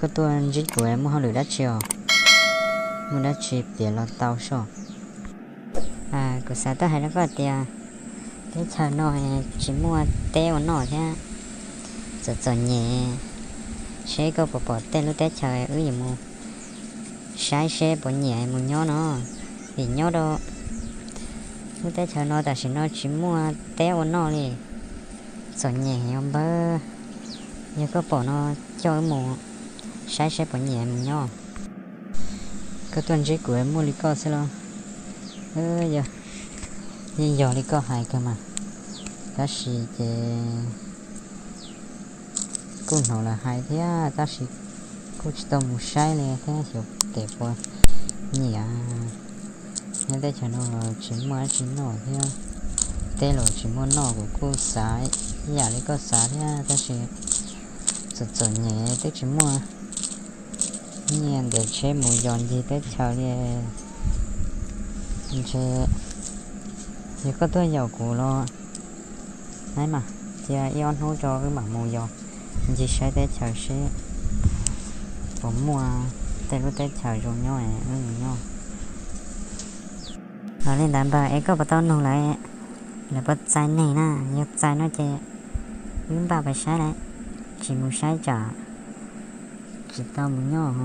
Koj tuaj ntsib kuv muaj hauj lwm dab tsi os? Muaj dab tsi piav los tau soj. Kuv xav tuaj hais rau koj tias teb chaws no tsis muaj teb ua noj thiab, txom txom nyem. Seb koj puas pom tej lub teb chaws wb yuav mus saib seb puas nyiam mus nyob no. Vim nyob rau lub teb chaws no tam sim no tsis muaj teb ua noj li, txom nyem os npawg. Yog koj pom no coj wb mus saib seb puas nyiam mus nyob. Koj tuaj ntsib kuv muaj li koj xwb los? Yeej yog li koj hais kawg mas, tab sis ces kuj hnov lawv hais thiab tab sis kuj tsis tau mus saib li thiab xyov tes puas nyiam. Nyob teb chaws no los tsis muaj dab tsi noj thiab, teb los tsis muaj noj, kuv kuj xav ib yam li koj xav thiab tab sis txom txom nyem twb tsis muaj nyiaj ntiav tsheb mus yos ncig teb chaws li. Ntshe yog koj tuaj yaum kuv los nab mas cia ib ob hnub tso wb mam mus yos ncig saib teb chaws seb puas muaj tej lub teb chaws zoo nyob wb mus nyob. Li ntawd npawg es koj puas tau nug lawv, lawv puas txais neeg na? Yog txais no ces wb npaj pais saib lawm, tsis mus saib tsam tsis tau mus nyob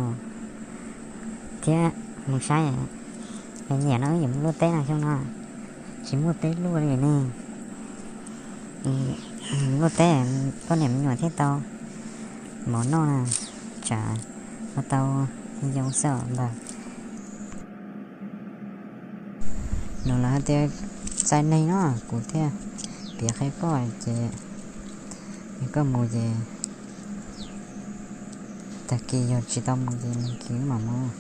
thiab. Mus saib, nyiam no wb yuav mus luaj teb no xyoo no, tsis muaj teb luaj li ne. Luaj teb poj niam me nyuam thiaj tau mov noj na, tsam ho tau yoo xwb os npawg. No lawv hais tias txais neeg no kuv thiaj piav qhia koj ces yog koj mus ces tag kis yog tsis tau mus ces nag kis wb mam mus.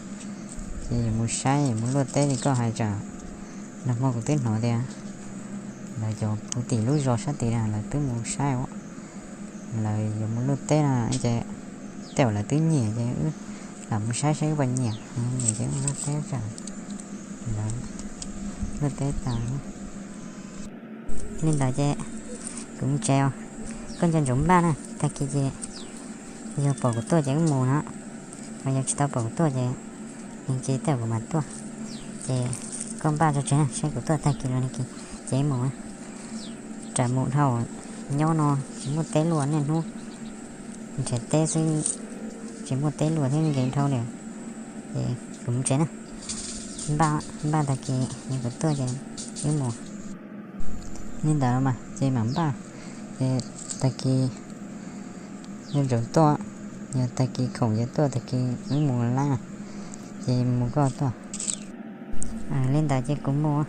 Ces yuav mus saib yuav mus luaj teb li koj hais tsam nag hmo kuv twb hnov tias lawv cov kwv tij lub zos sab tid lawv twb mus saib, lawv yuav mus luaj teb no ces tej zaum lawv twb nyiam ces wb lam mus saib saib wb puas nyiam, nyiam ces wb mus luaj teb tsam lawv luaj teb tas. Li ntawd ces kuv mus tsev os, koj nco ntsoov npaj na, tag kis ces yog pom kuv tuaj ces wb mus no, mas yog tsis tau pom kuv tuaj ces nag kis tej zaum kuv mam tuaj. Ces koj npaj tso tseg na, saib kuv tuaj tag kis los nag kis ces wb mus. Tsam mus dhau, nyob no tsis muaj teb luaj, niaj hnub nrhiav teb xwb, tsis muaj teb luaj thiab nkees dhau li. Ces kuv mus tsev na, npaj, npaj tag kis yog kuv tuaj ces wb mus. Li ntawd mas ces mam npaj, ces tag kis yog ntsoov tuaj, yog tag kis khoom yuav tuaj tag kis wb mus lawm, ces mus koj tuaj. Li ntawd ces kuv mus.